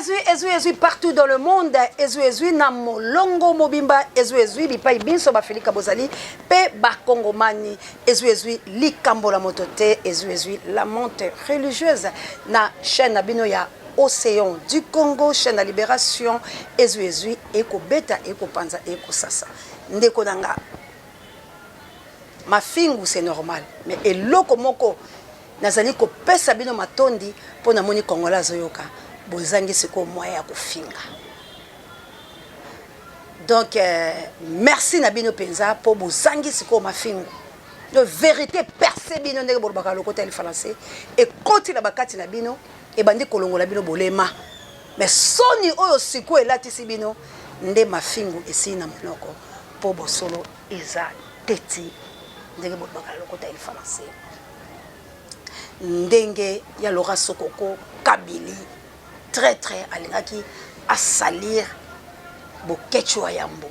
Ezwi ezwi ezwi partout dans le monde, ezwi ezwi na molongo mobimba, ezwi ezwi bipai binso bafilika bozali pe bakongomani, ezwi ezwi likambo la moto te, ezwi ezwi la monte religieuse na chaîne na bino ya Océan du Congo, chaîne ya libération, ezwi ezwi ekobeta ekopanza ekosasa. Ndeko na nga mafingu c'est normal, mais eloko moko Nazali kopesa bino matondi mpo namoni Congolais azoyoka. Bozangi sikoyo moyen ya kofinga. Donc euh, merci na bino mpenza mpo bozangi sikoyo mafingu. Donc verite perce bino ndenge bolobaka lokota ya lifalanse ekoti na bakati na bino ebandi kolongola bino bolema. Mais soni oyo sikoyo elatisi bino nde mafingu esili na monoko mpo bosolo eza teti ndenge bolobaka lokota ya lifalanse. Ndenge ya Laura Sokoko Kabili traitre alingaki a salir Boketshu wa Yambo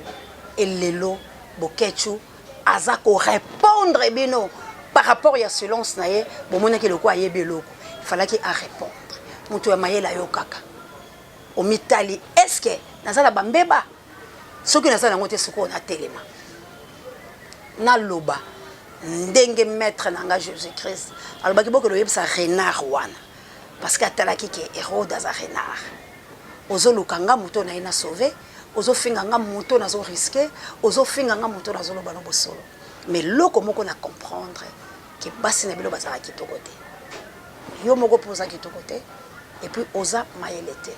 et lelo Boketshu aza ko repondre bino par rapport ya silence na ye bomonaki lokola ayebi eloko il fallaki a repondre moto ya mayele ayokaka omitali est ce que naza na bambeba soki naza nango te sikoyo natelema naloba ndenge maître na nga Jésus Christ alobaki bokende oyebisa renard wana parce que atalaki ke Hérode aza renard ozoluka nga moto na ye na sauve ozofinga nga moto nazo risque ozofinga nga moto nazoloba no bosolo mais loko moko na comprendre ke basi na bino bazalaka kitoko te yo moko mpe oza kitoko te et puis oza mayele te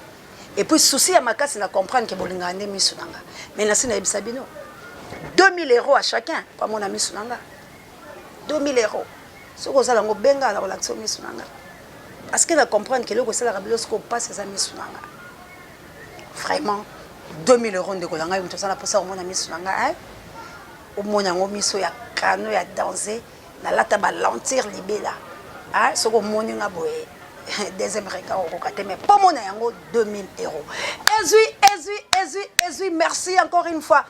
Et puis souci ya makasi na comprendre que bolingaka nde misu na nga. Mais nasi nayebisa bino 2000 euros à chacun po amona misu na nga. 2000 euros. Soki oza nango benga na kolakisa misu na nga. Parce que na comprendre que eloko esalaka bino sikoyo pasi eza misu na nga. Vraiment 2000 euros ndeko na ngai moto oza na mposa komona misu na ngai omona yango miso ya kano ya danse nalata ba lentir libela ah soki omoni nga boye deuxième regard okoka te mais mpo mona yango 2000 euros ezwi ezwi ezwi ezwi merci encore une fois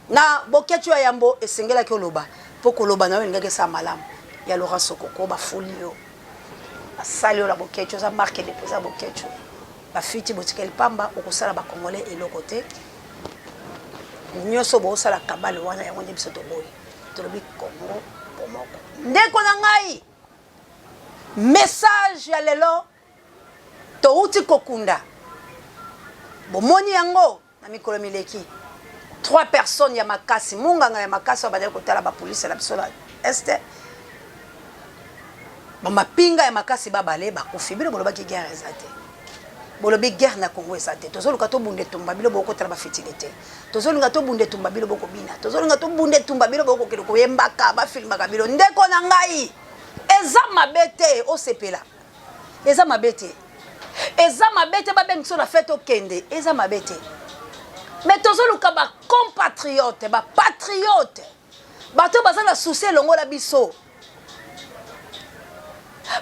na boketshu ya yambo esengelaki oloba mpo koloba na yo elingaki esala malamu ya laurent sokoko bafuli yo basali yo na boketshu oza marke deposa boketshu bafiti botikeli pamba okosala bacongolais eloko te nyonso bosala kabale wana yango nde biso toboyi Tolobi Congo bomoko. Ndeko na ngai, message ya lelo touti kokunda, bomoni yango na mikolo mileki, trois personnes ya makasi, munganga ya makasi oyo abandaki kotala ba police na biso na est, ba mapinga ya makasi babale bakufi. Bino bolobaki guerre eza te, bolobi guerre na Congo eza te, tozoluka tobunda etumba, bino bokotala ba futilite. Tozolinga tobunda etumba bino bokobina, tozolinga tobunda etumba bino bokokende koyembaka, bafilmaka bino. Ndeko na ngai, eza mabe te osepela, eza mabe te, eza mabe te babengi biso na fete okende, eza mabe te. Mais tozoluka ba compatriotes, ba patriotes, bato baza na souci elongola biso.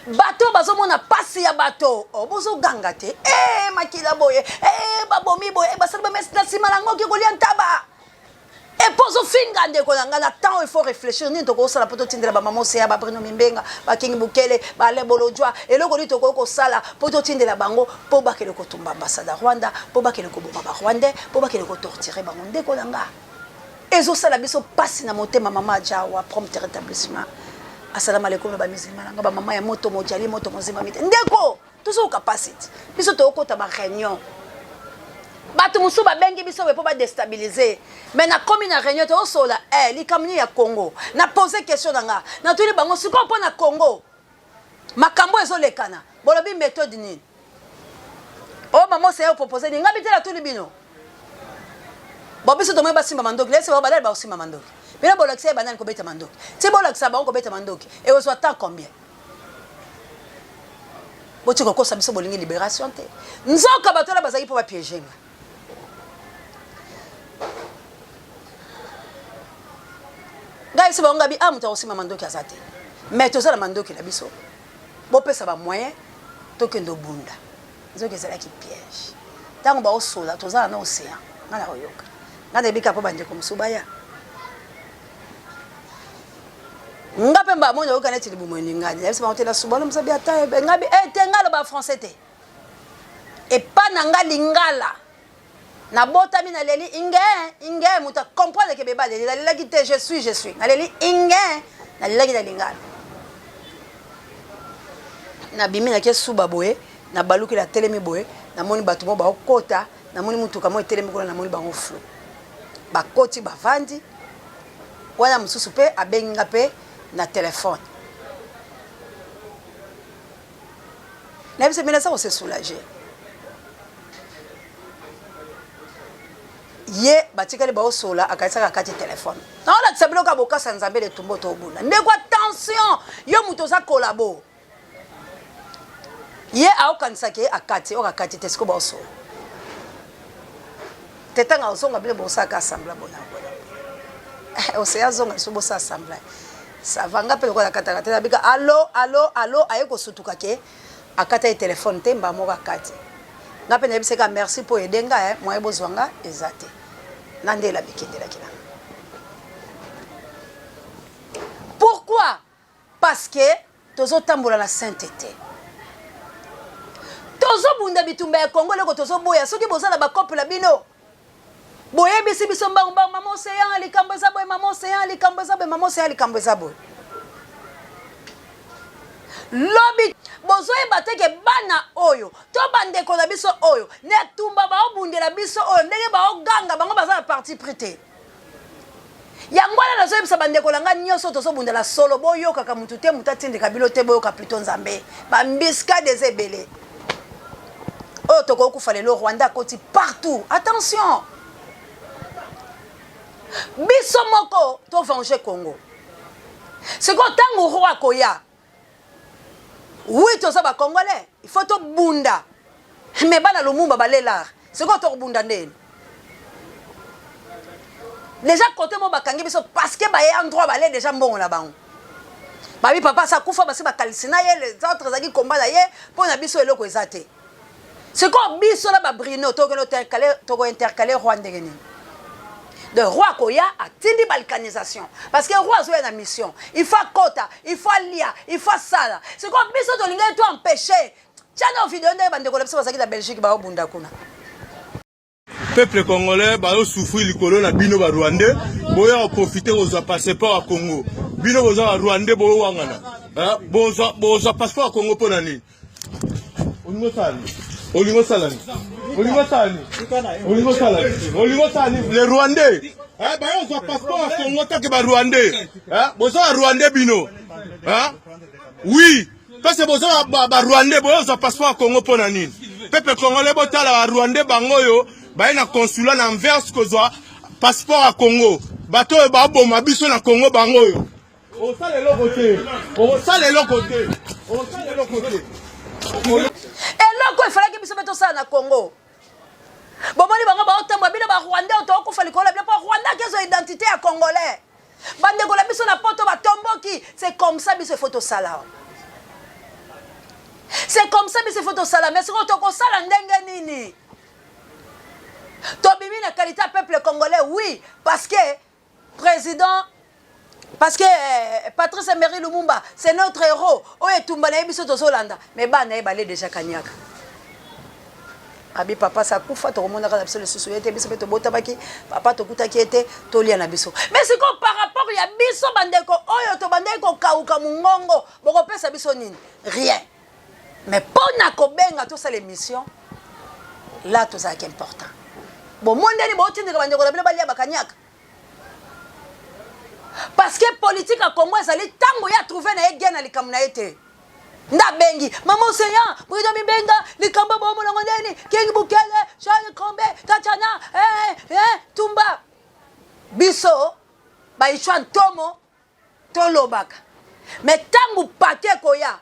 Bato bazomona pasi ya bato oh, bozoganga te eh, makila boye eh, babomi boye eh, basali bamesi na nsima na yango oke kolia ntaba epo ozofinga ndeko na ngai na temps il faut réfléchir nini tokosala mpo totindela bamama oseya babrino mimbenga bakingi bukele bale bolojwa eloko nini tokoki kosala mpo totindela bango mpo bakende kotumba ambassade ya rwanda mpo bakende koboma barwandais mpo bakende kotortire bango ndeko na ngai Ezo sala biso pasi na motema mama ajawa prompt retablissement. Assalamu alaikum na ba musulman na nga ba mama ya moto mojali moto mozima mite. Ndeko tozoyoka pasi ti. Biso tokota ba réunion. Bato mosusu babengi biso boye mpo ba destabiliser. Mais nakomi na réunion tozosola eh likambo nini ya Congo. Na poser question na nga. Natuni bango sikoyo mpo na Congo. Makambo ezolekana. Bolobi methode nini? Oh mama oseye opropose nini? Nga bitela tuni bino. Bo biso tomoni basimba mandoki, lese bango balali bakosimba mandoki. Bino bolakisa ye banani kobeta mandoki. Ti bolakisa bango kobeta mandoki, ekozwa temps combien? Boti kokosa biso bolingi liberation te. Nzoka bato wana bazalaki mpo ba piéger nga. Ngai yebisi bango ngabi ah moto akosimba mandoki aza te. Mais toza na mandoki na biso. Bopesa ba moyen tokende obunda. Nzoka ezalaki piège. Tango baosola toza na océan. Nga na koyoka. Nga nayebi kaka po bandeko mosusu baya. Nga pe mbala moko nayoka neti libumu eningani. Nayebisi bango te na suba na mosabi ata ebe. Nga bi eh te nga aloba français te. Epa na nga lingala. Nabotami naleli inge inge moto a comprendre ke bebe aleli nalelaki te je suis je suis naleli inge nalelaki na lingala. Nabimi nake suba boye nabaluki natelemi boye namoni bato moko baokota namoni motuka moko etelemi kuna namoni bango flou bakoti bavandi wana mosusu mpe abengi nga mpe na telefone nayebisa bino aza kose soulager ye batikali baosola akanisaka akati telefone naolakisa bino kaka bokasa nzambe letumbo tobunda ndeko attention yo moto oza kolabo ye aokanisaka ye akati oyo akati te sikoyo baosola te ntango azonga bino bosalaka assemble bona bona eh, oseya azonga biso bosala assemble sava nga mpe lokola akataka te nabika alo alo alo aye kosutuka ke akata ye telefone te mbala moko akati nga mpe nayebisaka merci mpo ede nga eh, moye bozwa nga eza te na nde elabikendelaki na pourquoi Parce que tozo tambola na sainteté. Tozo bunda bitumba ya Congo eloko tozo boya soki boza na ba cope na bino boyebisi biso mbangu mbangu mama ocean likambo eza boye mama ocean likambo eza boye mama ocean likambo eza boye lobi bozoyeba te ke bana oyo to bandeko na biso oyo na etumba baobundela biso oyo ndenge baoganga bango baza na parti pris te Yango wana nazoyebisa bandeko na ngai nyonso tozobundela solo, boyokaka mutu te, mutu atindika bino te, boyoka plutot Nzambe. Ba embuscade eza ebele. Oyo tokoki kufa lelo, Rwanda akoti partout. Attention! Biso moko to venger Congo. Sikoyo ntango roi akoya, oui toza ba congolais, il faut tobunda. Mais bana Lumumba balela, sikoyo tokobunda ndeni? Deja kote mo bakangi biso parce que baye en droit bale deja mbongo na bango. Babi papa sa kufa basi bakalisi na ye les autres ezalaki combat na ye mpo na biso eloko eza te. Sikoyo biso na ba Bruno tokende intercaler toko intercaler roi ndenge nini? De roi akoya atindi balkanisation parce que roi azoya na mission il faut akota il faut alia il faut asala. Sikoyo biso tolingaki to empêcher Tia na video ndenge bandeko na biso bazalaki na Belgique baobunda kuna. Peuple congolais bazo souffrir likolo na bino ba rwandais boya ko profiter kozwa passeport ya Congo bino boza ba rwandais bowangana bozwa bozwa passeport ya Congo mpo na nini olingo osala nini olingo osala nini olingo osala nini olingo osala nini olingo osala nini les rwandais bayo kozwa passeport ya Congo take ba rwandais boza ba rwandais bino oui Parce que boza ba, ba Rwandais bozo passeport ya Congo pona nini? Peuple congolais botala ba Rwandais bango oyo baye na consulat na Anvers kozwa passeport ya Congo. Bato oyo baboma biso na Congo bango oyo. Osala eloko te. Osala eloko te. Osala eloko te. Eloko efalaki biso mpe tosala na Congo. Bomoni bango baotambola bino ba Rwandais oyo tokokufa likolo na bino mpo Rwanda akezwa identité ya Congolais. Bandeko na biso na poto batomboki, c'est comme ça biso il faut tosala. C'est comme ça biso il faut tosala, mais sikoyo tokosala ndenge nini? Tobimi na qualité ya peuple congolais, oui, parce que président parce que eh, Patrice Emery Lumumba c'est notre héros oyo etumba na ye biso tozolanda mais bana ye bale déjà kaniaka abi papa sakufa tokomonaka na biso lisusu ye te biso mpe tobotamaki papa tokutaki ye te tolia na biso mais sikoyo par rapport ya biso bandeko oyo tobandaki kokauka mongongo bokopesa biso nini rien mais mpo na kobenga tosala émission la tozalaki important bomoni ndeni botindika bandeko na bino balia bakaniaka parce que politique ya congo ezali ntango ye atrouve na ye gen na likambo na ye te nde abengi mama océan brido mibenga likambo bomolongo ndeni king bukele charles combe tatiana eh, eh, tumba biso baishwa ntomo tolobaka me ntango pake ekoya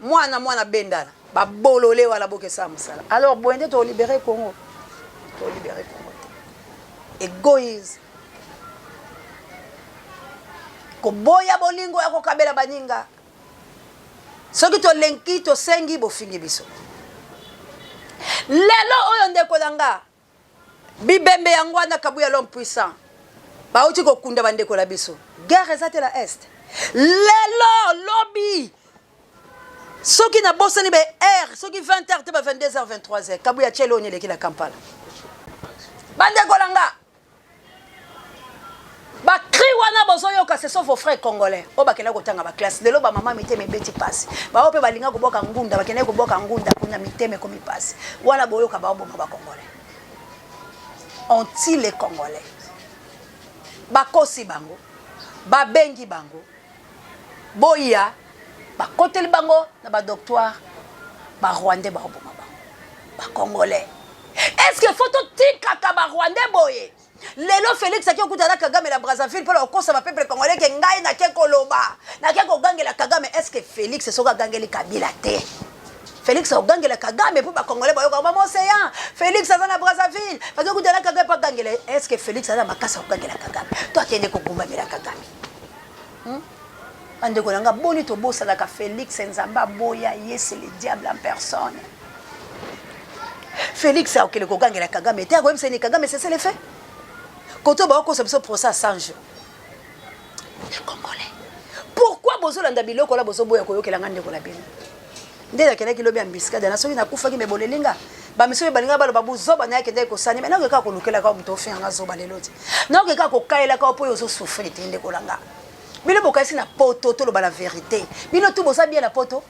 mwana mwana bendana babolole wana bokesala mosala alors boye nde tolibere congo tolibere congo te egoïsme koboya bolingo ya kokabela baninga soki tolenki tosengi bofingi biso lelo oyo ndeko na nga bibembe yango wana kabuya l'homme puissant bauti kokunda bandeko na biso guerre eza te na est lelo lobi. Soki na bosani ba heure, soki 20 heures te ba 22 heures 23 heures, Kabuya Tshelo oni eleki na Kampala. Bandeko na nga, ba cri wana bozoyoka ce sont vos frères congolais oyo bakenda kotanga ba classe lelo ba mama mitema ebeti pasi baoyo mpe balinga kobwaka ngunda bakendaki kobwaka ngunda kuna mitema ekomi pasi wana boyoka baoboma ba congolais on tue les congolais bakosi bango babengi bango boya bakoteli bango na ba doctoire ba rwandais baoboma bango ba congolais est ce que faut totikaka ba rwandais boye lelo félix ake okuta na kagame na brazzaville mpo na kokosa bapeuple congolais ke ngai nake koloba nake kogangela kagame est ce que félix soki agangeli kabila te félix akogangela kagame mpo bacongolais bayoka mama océan félix aza na brazzaville bake okuta na kagame mpo agangela est ce que félix aza na makasi akogangela kagame to akende kogumbamela kagame Hmm? Bandeko na nga boni tobosanaka Felix Nzambe aboya ye c'est le diable en personne. Felix akokende kogangela Kagame te akoyebisa nini Kagame c'est le fait. Koto bakokosa biso procès à 100 jours. Les Congolais. Pourquoi bozolanda biloko la bozoboya koyokela nga ndeko na bino? Nde nakendaki lobi embuscade na soki nakufaki me boleli nga bamisu mpe balinga baloba buzoba naye akendaki kosani me nakoki kaka kolukelaka yo moto ofinga nga zoba lelo te nakoki kaka kokayelaka yo mpo oyo ozosouffrir te ndeko na nga bino bokanisi na poto toloba la verité bino tu boza bien na poto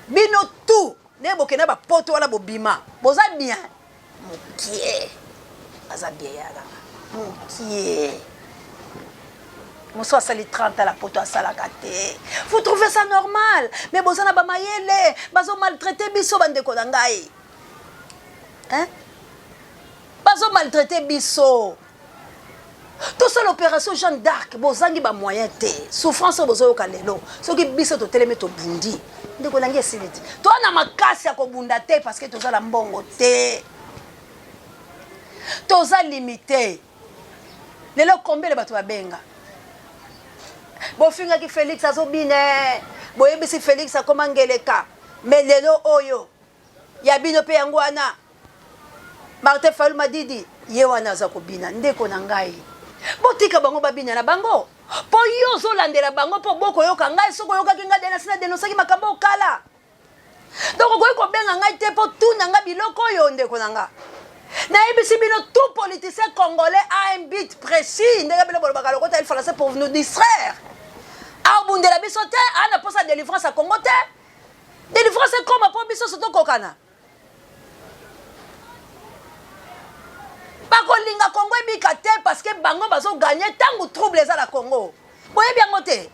bino tu ndenge bokenda bapoto wana bobima boza bien Mukie aza bien ya nanga mukie mosusu asali 30 ans la poto asalaka te vous trouvez ça normal mais boza na bamayele bazo maltraite biso bandeko na ngai hein? bazo maltraite biso tosala opération jeanne d'arc bozangi bamoyen te souffrance oyo bozoyoka lelo soki biso totelemi tobundi ndeko nangi esili te toa na makasi ya kobunda te parce que toza na mbongo te toza limite lelo combien bato babenga bofingaki félix azobine boyebisi félix akoma ngeleka me lelo oyo ya bino mpe yango wana Martin Fayulu Madidi ye wana aza kobina ndeko na ngai botika bango babina na bango mpo yo ozolandela bango mpo bokoyoka ngai soki oyokaki ngai denasi na denosaki makambo okala donc okoki kobenga ngai te mpo tuna ngai biloko oyo ndeko na ngai nayebisi bino tout politicien congolais a un but précis ndenge bino bolobaka lokota il français pour nous distraire abundela biso te ana mposa délivrance ya congo te délivrance ekoma mpo biso so tokokana bakolinga congo ebika te parce que bango bazoganye ntango trouble eza na congo boyebi yango te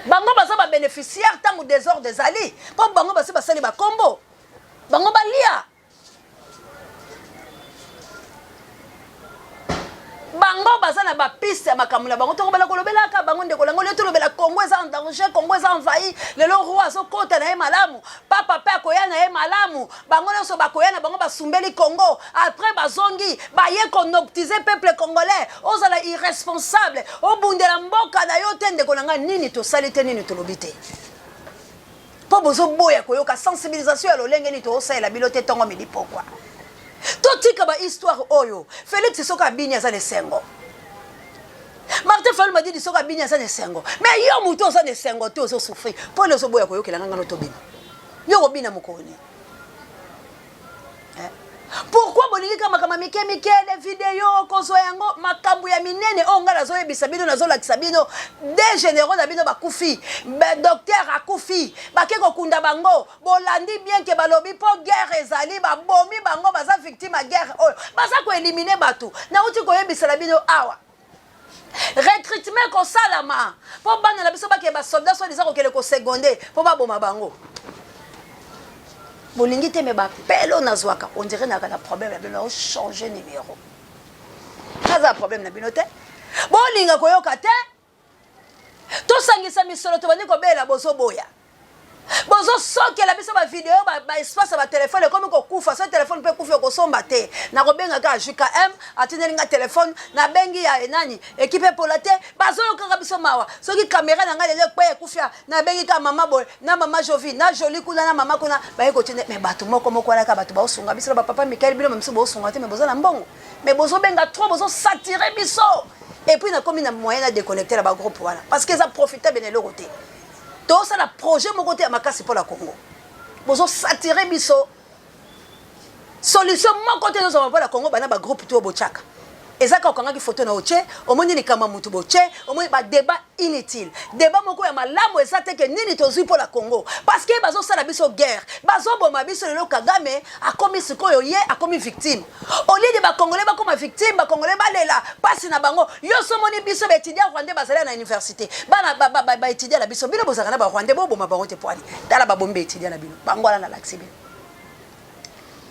bango baza babénéficiaire ntango désordre ezali mpo bango basi basali bakombo bango balia bango baza na bapiste ya makambo na bango tokobala kolobelaka bango ndeko nango lelo tolobela congo eza en danger congo eza envahi lelo roi azokota na ye malamu papa mpe akoya na ye malamu bango nyonso bakoya na bango basumbeli congo après bazongi baye konoptize peuple congolais ozala irresponsable obundela mboka na yo te ndeko na ngai nini tosali te nini tolobi te mpo bozoboya koyoka sensibilisation ya lolenge nini tozosalela bino te ntongo midi pokwa totika ba histoire oyo felix soki abini aza na esengo martin fayulu madidi soki abini aza na esengo mais yo motu oza na esengo te ozosouffrir mpo nini ozoboya koyokela nga ngano tobina yo kobina mokolo nini eh? pourquoi bolingi kaka makambo ya mike mike de video kozwa yango makambo ya minene oyo ngai nazoyebisa bino nazolakisa bino de généraux na bino bakufi docteur akufi bake kokunda bango bolandi bien ke balobi mpo guerre ezali babomi bango baza victime ya guerre oyo baza koelimine bato nauti koyebisela bino awa recrutement ekosalama mpo bana na biso bakende basoldat soit disant kokende kosegonde mpo baboma bango bolingi te me bapele oyo nazwaka ondire naka na problème na bino ochange numero naza na problème na bino te bolinga koyoka te tosangisa misolo tobandi kobela bozoboya bozosokela biso bavideo baespace ya batelefone ekomi kokufa so telefone mpe ekufi okosomba te nakobenga kaka jkm atindeli nga telefone nabengi ya nani ekipe epola te bazoyokaka biso mawa soki kamera na ngai lelo ekpe ekufi nabengi kaka mama boye na mama jovi na joli kuna na mama kuna baye kotinda me bato moko moko wana kaka bato baosunga biso na bapapa mikael bino bamisu bosunga te me boza na mbongo me bozobenga trop bozosatire biso et puis nakomi na moyen na déconnecte na bagroupe wana parce que eza profitable na eloko te. Tosala projet moko te ya makasi mpo na Congo. Bozo saturer biso. Solution moko te ezozwama mpo na Congo bana ba groupe to bochaka. Eza kaka okangaki photo na otie, omoni likambo ya mutu botie, omoni ba debat inutile. Debat moko ya malamu eza te ke nini tozwi mpo na Congo. Parce que bazosala biso guerre, bazoboma biso lelo Kagame akomi sikoyo ye akomi victime. Au lieu de ba Congolais bakoma victime, ba Congolais balela pasi na bango. Yo so moni biso ba étudiants rwandais bazali na université. Bana ba ba, ba, ba étudiants na biso bino bozalaka na ba rwandais boboma bango te poani. Tala babomi ba étudiants na bino. Bango wana na lakisi bino.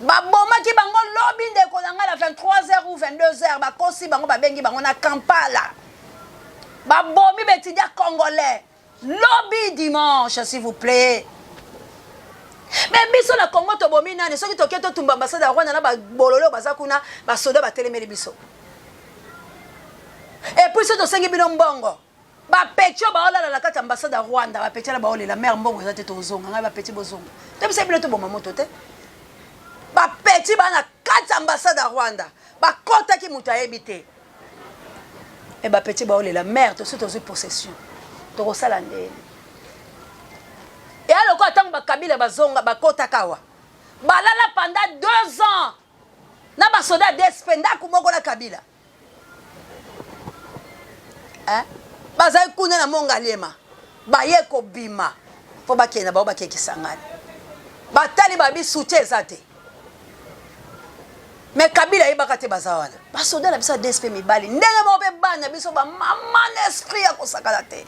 Babomaki bango lobi ndeko na ngai na 23h ou 22h bakosi bango babengi bango na Kampala. Babomi ba étudiants congolais. Lobi dimanche s'il vous plaît. Mais biso na Congo tobomi nani soki toke totumba ambassade ya Rwanda na ba bololo baza kuna ba soda batelemeli biso. Et puis soki tosengi bino mbongo ba petio baolala na kati ya ambassade ya Rwanda ba petio na baolela mère mbongo eza te tozonga ngai ba petit bozonga. Tobisa bino toboma moto te. Ba petit ba na kati ya ambassade ya Rwanda bakotaki moto ayebi te. Mais ba petit baolela mère tosi tozwi possession tokosala ndeni eya lokola ntango bakabila bazonga bakotaka awa balala pendant deux ans na basoda ya dsp ndako moko na kabila eh? bazali kuna na mongaliema baye kobima mpo bakende na bango bakee kisangani batali babi soutien eza te Mais Kabila ayebaka te baza wana. Ba soda na biso ya DSP mibali ndenge moko pe bana biso ba mama na esprit ya kosakana te.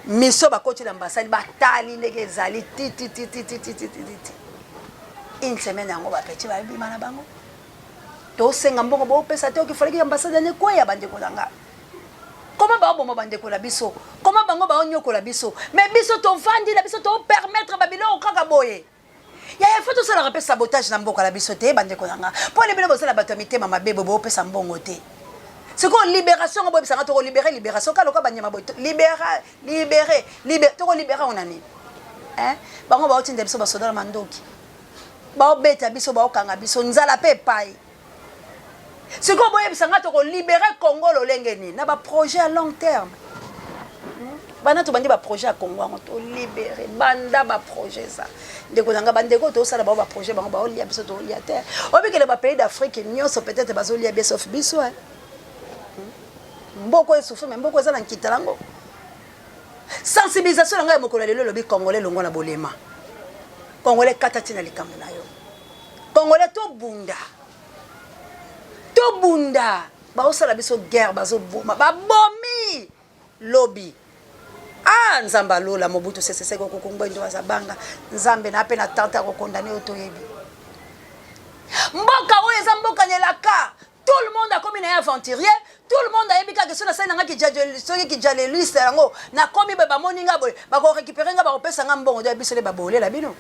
Mission bakoti na ambassade batali ndenge ezali ti ti ti ti ti ti ti ti ti. Une semaine yango ba petit ba bima na bango. Tosenga mbongo bopesa te okifalaki ambassade ne kweya bandeko na nga. Comment baoboma bandeko na biso? Comment bango baonyokola biso? Mais biso tovandi na biso to permettre ba biloko kaka boye. Yaya faut tosalaka pe sabotage na mboka na biso te bandeko na nga mpo na bino bozala bato ya mitema mabe boye bopesa mbongo te sikoyo liberation ngo boyebisa nga toko libere liberation kaka lokola banyama boye libera libere libere toko libere yango na nini eh? bango baotinda biso basoda na mandoki baobeta biso baokanga biso nzala mpe epai Sikoyo boyebisa nga toko libere Congo lolenge nini na ba projet ya long terme. Hmm? Bana tobandi ba projet ya Congo yango to libere banda ba projet eza. Ndeko na nga bandeko tosala bango ba projet bango baolia biso tolia te. Obikele ba pays d'Afrique nyonso peut-être bazolia bien sauf biso hein. Hmm? Mboko esouffrir mais mboko eza na nkita nango. Sensibilisation na ngai ya mokolo ya lelo elobi Congolais longwa na bolema. Congolais kata ntina likambo na yo. Congolais tobunda. Tobunda. Baosala biso guerre bazoboma. Babomi lobi. Ah Nzambe alola Mobutu Sese Seko Kuku Ngbendu Azabanga. Nzambe na pe na tante ya kokondane oyo toyebi. Mboka oyo eza mboka na elaka. Tout le monde akomi na ye aventurier. Tout le monde ayebi kaka soki nasali na nga soki kijaleliste yango nakomi boye bamoni nga boye bako récupérer nga bakopesa nga mbongo ya biso nde babolela bino.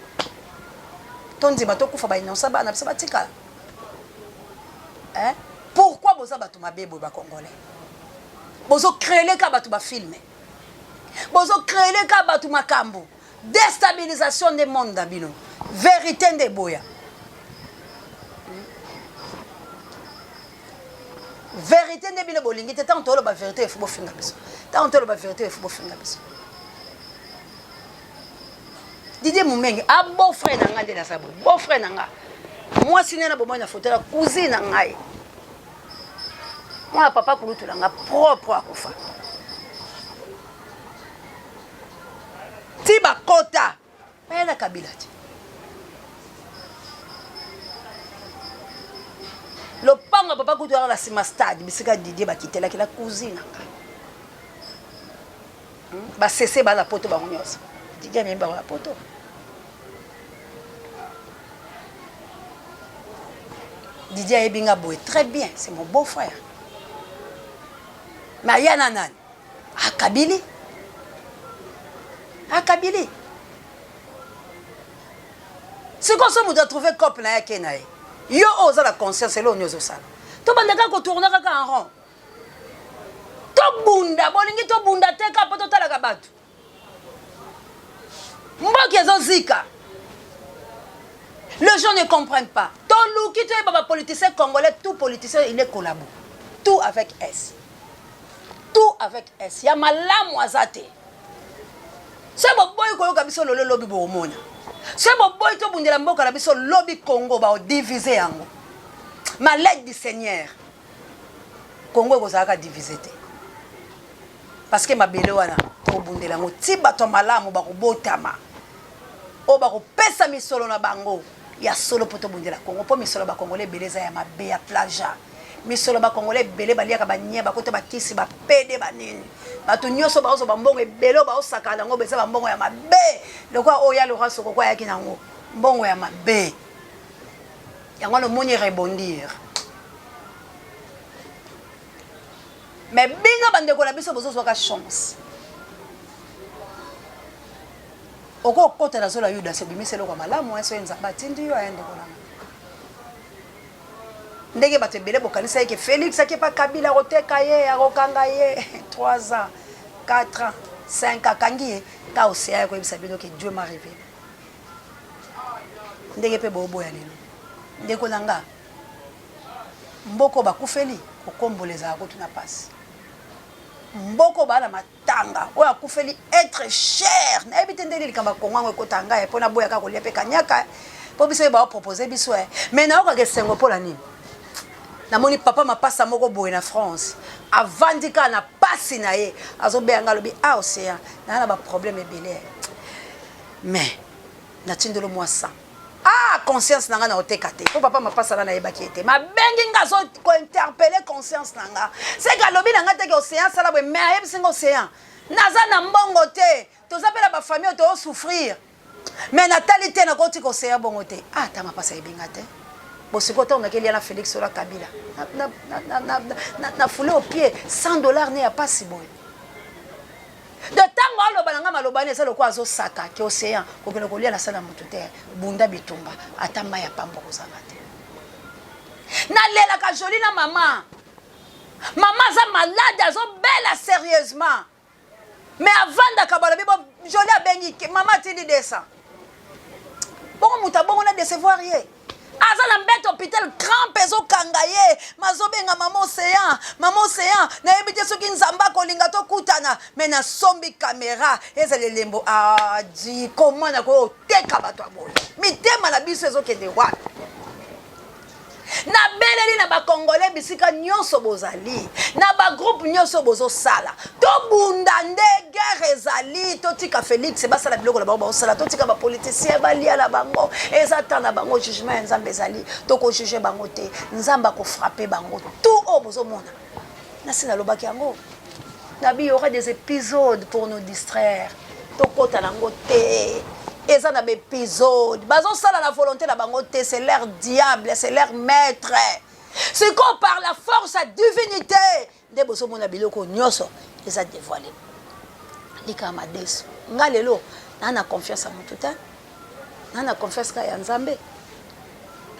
Tondima tokufa ba innocent bana biso batikala. Hein? Pourquoi boza bato mabe boye ba congolais? Bozo créer ka bato ba filme. Bozo créer ka bato makambo. Destabilisation nde monde na bino. Verite nde eboya. Verite nde bino bolingi te tango toloba verite il faut bofinga biso. Tango toloba verite il faut bofinga biso. Didier Mumenge a beau frère na nga nde naza boye. Beau frère na nga. Mwasi nde na bomoi na photo na cousine na ngai. Mwana papa kulutu na nga propre akufa. Ti bakota baya na Kabila te. Lopango ya papa kutu yaka na nsima stade bisika Didier bakitelaki na cousine na ngai. Hmm? Basese bana poto bango nyonso. Didier amemi bango na poto. Didier ayebi nga boye très bien, c'est mon beau frère. Mais aya na nani? Akabili. Akabili. Sikoyo so moto atrouve cope na ye ake na ye. Yo oyo oza na conscience eloko nini ozosala? Tobanda kaka kotourna kaka en rond. Tobunda, bolingi tobunda te kaka mpo totalaka bato. Mboka ezozika. Les gens ne comprennent pas. Toluki toyeba ba politiciens congolais, tout politicien il est collabo. Tout avec S. Tout avec S. Ya malamu aza te. Soki boboyi koyoka biso lolo lobi bokomona. Soki boboyi tobundela mboka na biso lobi Congo bao diviser yango. Malade du Seigneur. Congo ekozalaka divise te. Parce que mabele wana tobundela yango ti bato ya malamu bakobotama oyo bakopesa misolo na bango ya solo mpo tobundela Congo mpo misolo ya bakongole ebele eza ya mabe ya plagiat. Misolo ba congolais ebele baliaka ba nie bakota ba kisi ba pede ba nini bato nyonso baozwa bambongo ebele oyo baosakana yango eza bambongo ya mabe lokola oyo ya Laurent Sokoko ayaki na yango mbongo ya mabe yango wana omoni rebondir mais bino bandeko na biso bozozwaka chance okokota na zola Yudas obimisi eloko ya malamu soki Nzambe atindi yo aya ndeko na nga Ndenge bato ebele bokanisaki ke Felix ake pa Kabila akoteka ye, akokanga ye 3 ans, 4 ans, 5 ans akangi ye, ta océan ya koyebisa bino ke Dieu m'a révélé. Ndenge pe boboya lelo. Ndeko na nga, mboko bakufeli kokombola ezala kutu na pasi. Mboko baa na tanga oyo akufeli etre cher nayebi te ndenge likambo ya kongo yango ekota ngai mpo naboya kaka kolia mpe kanyaka mpo biso ye baopropose biso e mai nayokaka esengo mpo na nini namoni papa mapasa moko boye na france avandi kaka na pasi na ye azobeya ngai alobi a ah, océan naa na baproblème ebele mais natindelo mwa 100 Ah conscience na nga na oteka te po papa mapasa na nayebaki ye te mabengi nga azo ko interpeller conscience na nga c'est que alobi na nga te ke océan sala boye mais ayebisi nga océan naza na mbongo te toza pe na ba famille oyo tozo souffrir mais natali te nakotika océan bongo te ah ta mapasa ayebi nga te bosiko ntango nakelia na Félix ola Kabila na, na, na, na, na, na, na foule au pied 100 dollars ne ya pasi boye De tango aloba na nga maloba wana eza lokola azosaka ke ocean kokende kolia na sani ya mutu te bunda bitumba ata mayi ya pamba okozanga te. Nalelaka Jolie na mama mama aza malade azobela serieusement mais avandaka balobi bo Jolie abengi mama atindi 200 bongo moto abongo na decevoir ye aza na mbeto hôpital crampe ezokanga ye mazobenga mama océan mama océan nayebi te soki nzambe akolinga tokutana me nasombi kamera ezala elembo adi ah, koma nakoki koteka bato ya boye mitema na biso ezokende wapi Nabeleli na ba congolais bisika nionso bozali, na ba groupe nionso bozosala, tobunda nde guerre ezali, totika Felix basala biloko na bango baosala, totika ba politiciens balia na bango, eza temps na bango, jugement ya Nzambe ezali, toko juger bango te, Nzambe ako frapper bango tout oyo bozomona. Nasi nalobaki yango. Nabi, il y aura des épisodes pour nous distraire. Tokota nango te. Eza na ba épisodes. Bazosala la volonté na bango te, c'est leur diable, c'est leur maître. Sikoyo par la force ya divinité nde bozomona biloko nyonso eza dévoilé. Lika madesu. Nga lelo na na confiance ya mutu te. Na na confiance kaka ya Nzambe.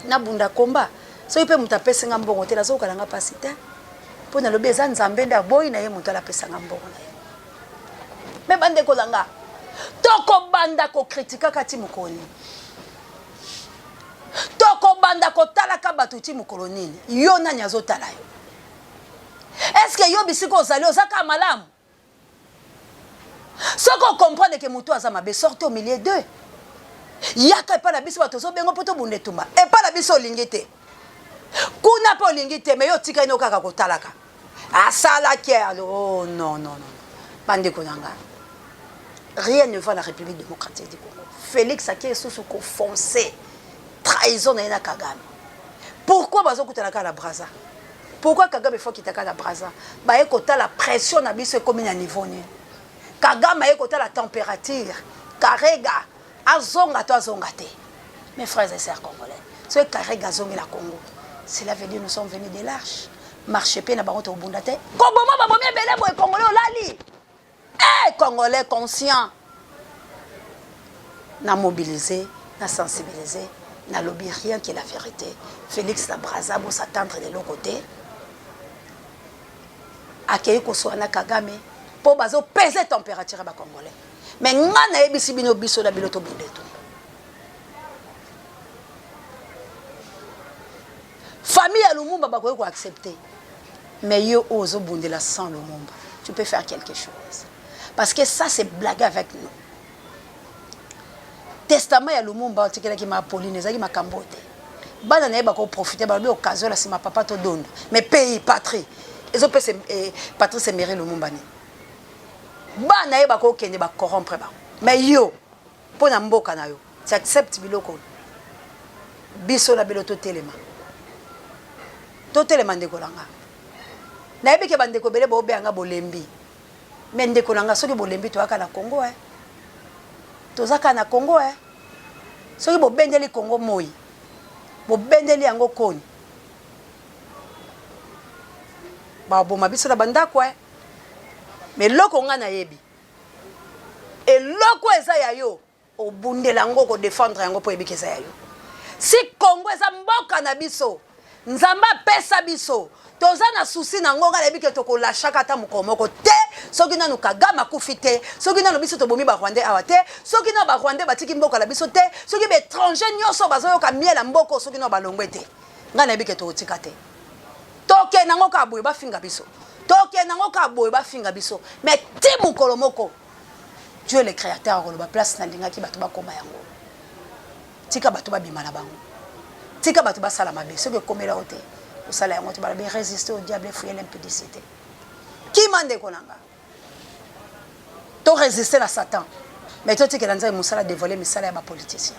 Nabunda combat. Soki pe mutu apesi nga mbongo te nazoyoka na nga pasi te. Po nalobi eza Nzambe nde aboyi na ye mutu ala apesa nga mbongo na ye. Mais bandeko na nga tokobanda kokritikaka ti mokolo nini? Tokobanda kotalaka bato ti mokolo nini? Yo nani azotala yo? Est-ce que yo bisika ozali oza kaka malamu? Soki o comprendre que mutu aza mabe sorte au milieu d'eux. Yaka epai na biso bato ozobenga mpo tobunda etumba. Epai na biso olingi te. Kuna mpe olingi te mais yo otikali no kaka kotalaka. Asalaki alo oh non non non. Bandeko na nga. Rien ne va la République démocratique du Congo. Félix ake susu ko foncer trahison na ye na Kagame. Pourquoi bazokutana kaka na Brazza? Pourquoi Kagame faut akita na Brazza? Baye kotala pression na biso ekomi na niveau nini? Kagame aye kotala température. Karega azonga to azonga te. Mes frères et sœurs congolais, soki Karega azongi na Congo, cela veut dire nous sommes venus de l'arche. Marche pe na bango tobunda te. Koboma babomi ebele boye congolais olali. Eh congolais conscient. Na mobiliser, na sensibiliser, na lobi rien que la vérité. Felix na Brazza bo s'attendre leloko te. Akeyi koswa na Kagame po bazo peser température ya ba congolais. Mais nga nayebisi bino biso na bino tobunda etumba. Famille ya Lumumba bakoki ko accepter. Mais yo oyo ozobundela sans Lumumba, tu peux faire quelque chose. Parce que ça c'est blaguer avec nous. Testament ya Lumumba atikelaki ma Pauline ezalaki makambo oyo te. Bana na ye bako profiter balobi occasion na sima papa to dondo. Mais pays patrie ezopesa eh, Patrice Emery Lumumba nini? Bana ye bako kende ba corrompre bango. Mais yo mpo na mboka na yo tu acceptes biloko oyo? Biso na bino totelema. Totelema ndeko na nga. Nayebi ke bandeko ebele bobeya nga bolembi. Mais ndeko na nga soki bolembi toyaka na Congo eh. Toza kaka na Congo eh. Soki bobendeli Congo moi, bobendeli yango koni. Baboma biso na bandako eh. Mais eloko nga nayebi, eloko eza ya yo Obundela yango oko defendre yango po oyebi ke eza ya yo. Si Congo eza mboka na biso Nzambe apesa biso toza na souci na yango nga nayebi ke toko lachaka ata mokolo moko te soki nanu Kagame akufi te soki nanu biso tobomi ba Rwandais awa te soki nanu ba Rwandais batiki mboka na biso te soki ba etrangers nionso bazoyoka miel ya mboka oyo soki nanu balongwe te nga nayebi ke tokotika te tokende yango kaka boye bafinga biso tokende yango kaka boye bafinga biso mais ti mokolo moko Dieu le créateur akoloba place nalingaki bato bakoma yango. Tika bato babima na bango. Tika bato basala mabe. Soki ekomela yo te, kosala yango te. Balobi résister au diable et fouiller l'impudicité. Kima ndeko na nga. To résister na Satan. Mais totikela Nzambe mosala dévoiler misala ya ba politiciens.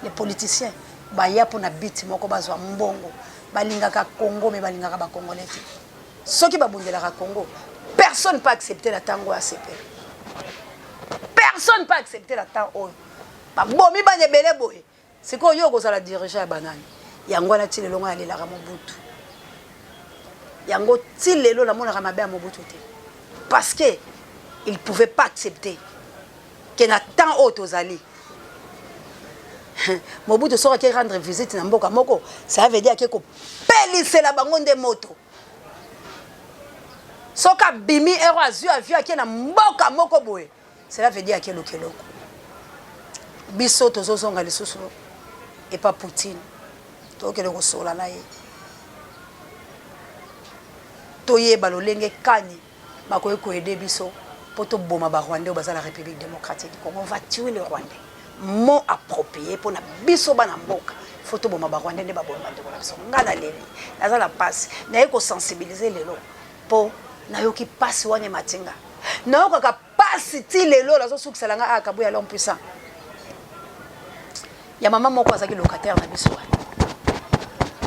Les politiciens baya mpo na but moko bazwa mbongo. Balingaka Congo mais balingaka ba Congolais te. Soki babundelaka Congo, personne peut accepter na tango ya sepela. Personne peut accepter na temps oyo. Babomi bana ebele boye. Sikoyo yo okozala dirigeant ya banani? Yango wana ti lelo ngai nalelaka Mobutu. Yango ti lelo namonaka mabe ya Mobutu te. Parce que il pouvait pas accepter que na temps oyo tozali Mobutu soki ake rendre visite na mboka moko, ça veut dire ake kopelisela bango nde moto. Soki abimi ero azwi avion ake na mboka moko boye, cela veut dire ake luka eloko. Biso tozozonga lisusu epa Poutine, tokende kosola na ye, toyeba lolenge kani bakoki ko aider biso po toboma ba Rwandais oyo baza na Republique democratique du Congo. On va tuer les Rwandais. Mot approprié pona biso bana mboka. Faut toboma ba Rwandais nde babomi bandeko na biso. Nga naleli, naza na pasi, naye ko sensibiliser lelo po nayoki pasi wana emati nga. Nayokaka pasi ti lelo nazosukisela nga ah Kabuya l'homme puissant. Ya mama moko azalaki locataire na biso wana.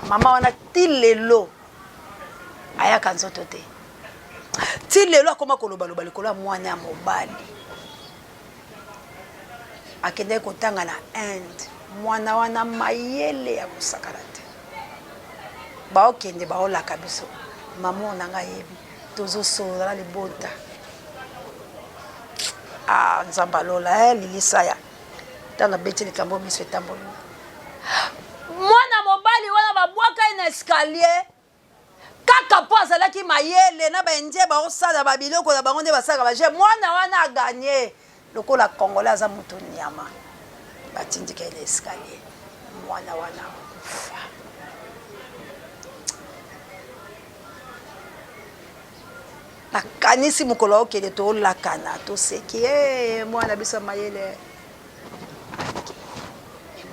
Mama wana ti lelo ayaka nzoto te ti lelo akoma kolobaloba likolo ya mwana ya mobali akendaki kotanga na Inde. Mwana wana mayele ya kosakana te, baokende baolaka biso mama na ngai ayebi tozosolola na libota. Ah, Nzambe alola eh, lilisaya ntango nabeti likambo miso etamboli mwana mobali wana babwaka ye na escalier kaka mpo azalaki mayele na baindien baosala babiloko na bango nde basalaka baje mwana wana aganye lokola congolais aza moto nyama batindika ye na escalier mwana wana akufa nakanisi mokolo akokende tolakana toseki e mwana biso ya mayele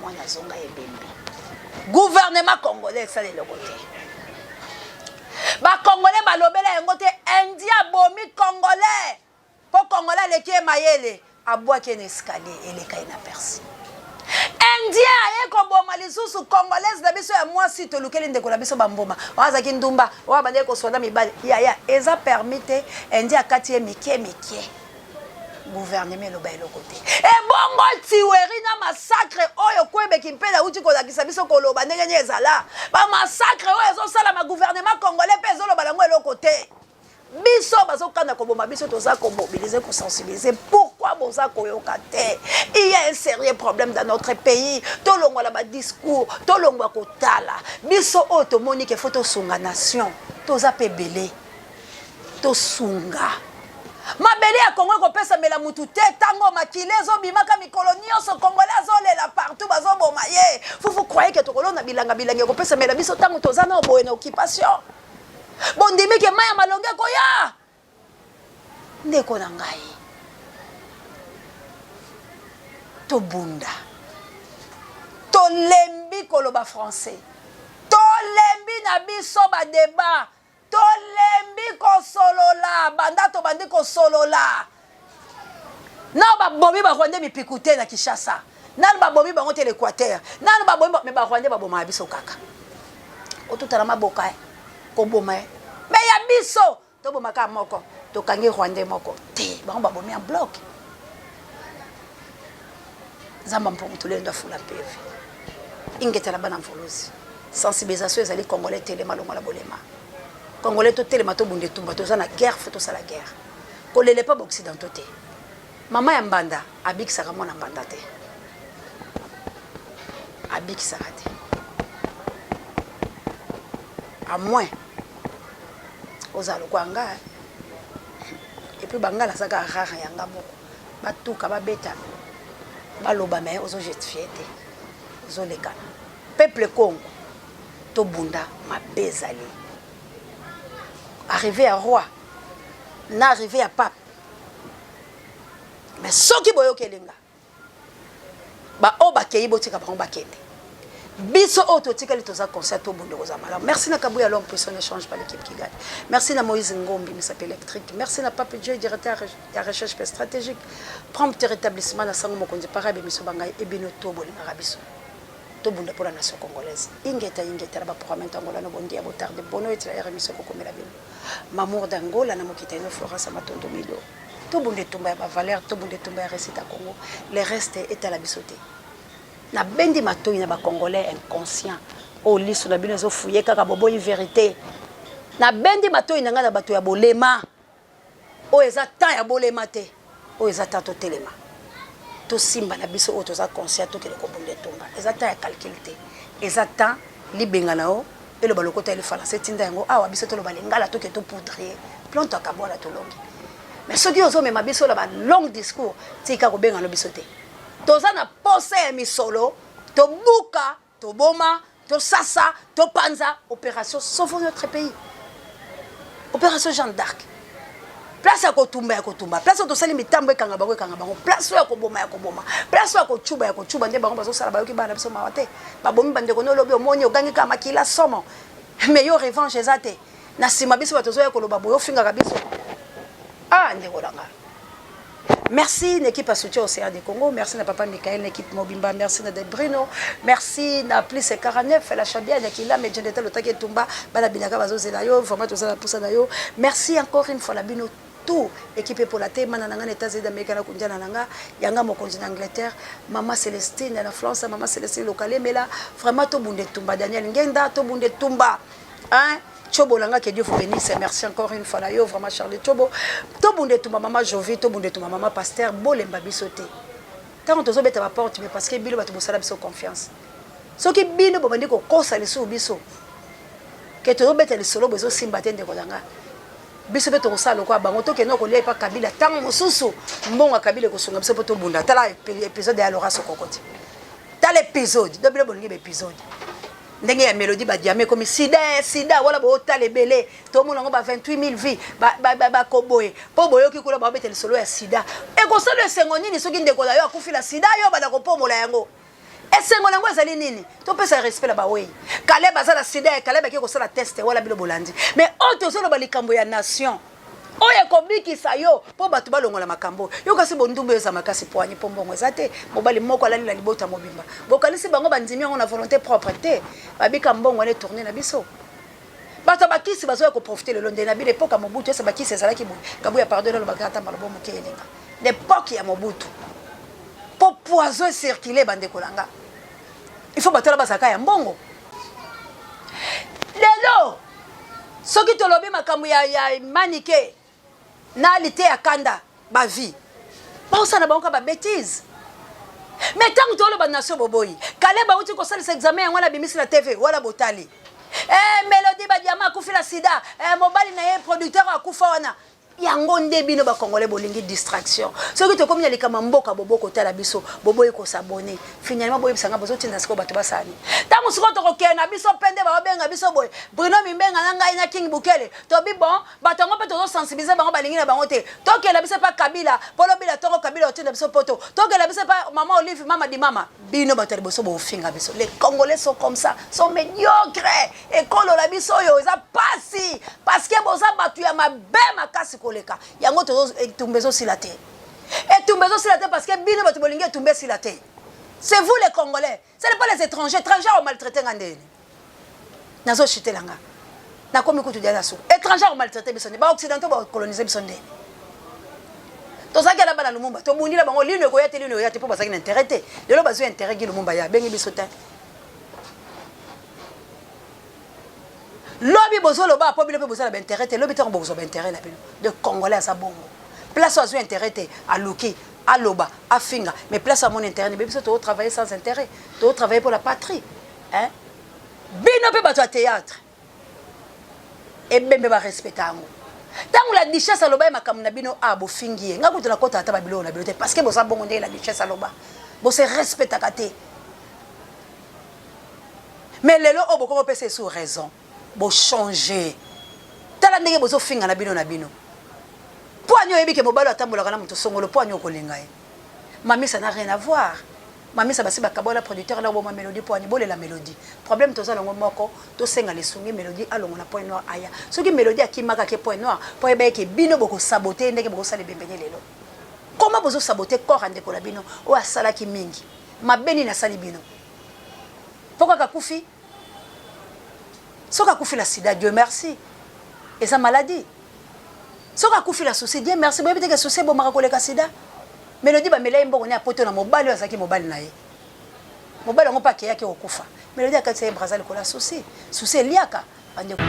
mwana azonga ebembe gouvernement congolais esala eloko te bacongolais balobela yango te indien abomi congolais mpo congolais aleki ye mayele abwaki ye na escalier eleka ye na persi indien aye koboma lisusu congolaise na biso ya mwasi tolukeli ndeko na biso bamboma oyo azalaki ndumba oyo abandaki koswana mibali yaya eza permis te indien akati ye mike mike Gouvernement eloba eloko te. Ebongo tuerie na massacre oyo Kwebe Kimpele awuti kolakisa biso koloba ndenge nini ezala. Ba massacre oyo ezosalama gouvernement congolais pe ezoloba nango eloko te. Biso bazokana koboma biso toza ko mobiliser ko sensibiliser pourquoi boza koyoka te? Il y a un sérieux problème dans notre pays. Tolongwa ba discours, tolongwa kotala. Biso oyo tomoni ke faut tosunga nation, toza pe ebele. Tosunga. Mabele ya Congo ekopesamela mutu te tango makila ezobimaka mikolo nionso congolais azolela partout bazoboma ye vous vous croyez que tokolona bilanga bilanga ekopesamela biso tango toza nao boye na occupation bondimi ke mai ya malonga ekoya ndeko na ngai tobunda. Tolembi koloba français. Tolembi na biso ba debat. Tolembi kosolola banda tobandi kosolola. Nao babomi ba Rwandais mipiku te na Kinshasa. Nanu babomi bango te l'Equateur. Nanu babomi mais ba Rwandais babomaka biso kaka. Otutana maboka eh. Koboma eh. Mais ya biso toboma kaka moko tokangi Rwandais moko te bango babomi en bloc. Nzamba mpungu tulendo afula mpeve. Ingeta na bana mvuluzi. Sensibilisation ezali congolais telema longola bolema. Congolais totelema tobunda etumba toza na guerre faut tosala guerre. Kolela epa ba occidentaux te. Mama ya mbanda abikisaka mwana mbanda te. Abikisaka te. À moins ozala lokola nga et puis bangala azaka rare ya nga moko batuka babeta baloba mais ozo justifier te ozolekana peuple Congo tobunda mabe ezali arrivé ya roi na arrivé ya pape mais soki boyokeli nga baoyo bakei botika bango bakende biso oyo totikali toza conscient tobunda kozala malamu. Merci na Kabuya, l'homme puissant ne change pas, l'équipe qui gagne. Merci na Moïse Ngombi misapi électrique. Merci na Pape Dieu, directeur ya recherche pe stratégique, prompt rétablissement na sango mokonzi parabe miso bangai ebino to bolingaka biso tobunda mpo na nation congolaise. Ingeta ingeta na baprogramme ntangola no bondia botarde bono etila ere miso ekokomela bino mamour d'Angola na mokita ino Florence Matondo Mido. Tobunda etumba ya bavaleur, tobunda etumba ya réussite ya Congo. Le reste etala biso te. Nabendi matoi na bacongolais inconscient oyo liso na bino ezofuye kaka boboyi verité. Nabendi matoi na ngai na bato ya bolema oyo eza temps ya bolema te, oyo eza temps totelema tosimba na biso oyo toza conscient tokende kobunda etumba. Eza temps ya calcul te, eza temps libenga na yo eloba lokota ya lifalanse etinda yango awa biso toloba lingala toke topoudre plante akabwana tolongi. Mais soki ozomema biso na ba long discours, tika kobenga no biso te. Toza na posa ya misolo, tobuka, toboma, tosasa, topanza. Opération sauvons notre pays, opération Jeanne d'Arc. Place ya kotumba ya kotumba, place oyo tosali mitambo ekanga bango ekanga bango, place oyo ya koboma ya koboma, place oyo ya kocuba ya kocuba. Nde bango bazosala, bayoki bana na biso mawa te, babomi bandeko no olobi omoni ogangi kaka makila somo, mais yo revanche eza te. Na nsima biso bato ozoya koloba boye ofingaka biso. Ah ndeko na nga. Merci na équipe à soutien Océan de Congo, merci na papa Michael na équipe mobimba, merci na De Bruno, merci na plus 49 la Chabia na Kila mais Jendeta lotaki etumba bana binaka bazozela yo vraiment tozala pusa na yo. Merci encore une fois la bino tout équipe epola te mana na nga na États-Unis d'Amérique na kundiana na nga yanga mokonzi na Angleterre, mama Célestine na France, mama Célestine Lokalemela, vraiment tobunda etumba Daniel Ngenda tobunda etumba hein Chobo langa, que Dieu vous bénisse. Merci encore une fois na yo vraiment Charlie Chobo. Tobunda etumba mama Jovi, tobunda etumba mama Pasteur, bolemba biso te. Tango tozobeta ba porte mais parce que bino bato bosala biso confiance. Soki bino bobandi kokosa lisusu biso ke tozobeta lisolo boye ezosimba te ndeko na nga. Biso mpe tokosala lokola bango, tokende kolia epa Kabila ntango mosusu mbongo ya Kabila ekosunga biso mpo tobunda. Tala épisode ya Laura Sokoko te. Tala épisode, do bino bolingi ba épisode. Ndenge ya Melodie ba diamant ekomi sida sida wala bootala ebele tomona yango ba 28000 vie bakoboye mpo boyoki kuna babeta lisolo ya sida. Ekosala esengo nini soki ndeko na yo akufi na sida, yo banda kopomola yango? Esengo na yango ezali nini? Topesa respect na bawei. Kaleb aza na sida ya Kaleb ake kosala test wala bino bolandi. Mais oyo tozoloba likambo ya nation oyo ekobikisa yo mpo bato balongola makambo yo kasi bondumbu eza makasi poani mpo mbongo eza te. Mobali moko alali na libota mobimba, bokanisi bango bandimi yango na volonté propre te, babika mbongo wana etourne na biso. Bato ya bakisi bazoya koprofite lelo nde na bino. Epoke ya Mobutu ese bakisi ezalaki boye. Kabuya pardon, alobaka ata maloba moke elinga na epoke ya Mobutu mpo poison ecircule. Bandeko na nga, il faut bato wana bazalaka ya mbongo. Lelo soki tolobi makambo ya Manike na lite ya kanda bavie baosala bango ka babétise, mais ntango toloba nation boboyi. Kaleb auti kosalisa examen yango wana abimisi na TV wana botali. Eh, Melodie Badiama akufi na sida, eh, mobali na ye producteur akufa wana. Yango nde bino ba congolais bolingi distraction. Soki tokomi na likambo ya mboka bobo kotala biso, boboyi ko s'abonner. Finalement boyebisa nga bozotinda sikoyo bato basala nini? Ntango sikoyo tokokende na biso mpe nde baobenga biso boye, Bruno Mimbenga na ngai na King Bukele, tobi bon, bato yango mpe tozo sensibiliser bango balingi na bango te. Tokende na biso epa Kabila, mpo lobi na tongo Kabila otinda biso poto. Tokende na biso epa mama Olive, mama di mama. Bino bato ya liboso bofinga biso. Les Congolais sont comme ça, sont médiocres. Ekolo na biso oyo eza pasi parce que boza bato ya mabe makasi koleka. Yango tozo etumba ezosila te. Etumba ezosila te parce que bino bato bolingi etumba esila te. C'est vous les Congolais, ce n'est pas les étrangers. Étrangers ont maltraité nga ndeni. Nazo chutela nga. Nakomi kutu dia na suka. Étranger ont maltraité biso nde. Ba occidentaux ba coloniser biso ndeni. Tozalaki na bana Lumumba, tobundi na bango lino ekoya te, lino ekoya te mpo bazalaki na intérêt te. Lelo bazwi intérêt Guy Lumumba ya abengi biso te. Lobi bozoloba mpo bino mpe bozala ba intérêt te, lobi ntango bokozwa ba intérêt na bino. De Congolais aza bongo. Place azwi intérêt te, aluki, aloba, afinga, mais place amoni intérêt ne biso to travailler sans intérêt, to travailler pour la patrie. Hein? Bino mpe bato ya théâtre. Ebembe ba respecta yango. Tango la duchesse aloba ye makambo na bino ah bofingi ye. Nga kutu nakota ata ba biloko na bino te parce que boza bongo ndenge la duchesse aloba. Bo se respectaka te. Mais lelo oyo bokomi opesa ye sous raison. Bo changer. Tala ndenge bozo finga na bino na bino. Po ani oyebi ke mobali atambolaka na moto songolo po ani okolinga ye. Mamisa n'a rien à voir. Mamisa basi bakabuana producteur na oboma melodie po ani bolela melodie problème toza nango moko tosenga lisungi melodie alongola point noir aya soki melodie akimaka ake point noir po ayeba ye ke bino boko sabote ye ndenge bokosala ebembe ne lelo comment bozo sabote corps ya ndeko na bino oyo asalaki mingi mabe nini asali bino po kaka akufi soki akufi na sida Dieu merci eza maladie Soki akufi na souci Dieu merci boyebi te ke souci ebomaka koleka sida? Melodie bamela ye mbongo ne ya poto na mobali oyo azalaki mobali na ye mobali yango mpe akeyaki kokufa Melodie akatisa ye braza likolo ya souci souci eliaka bandeko.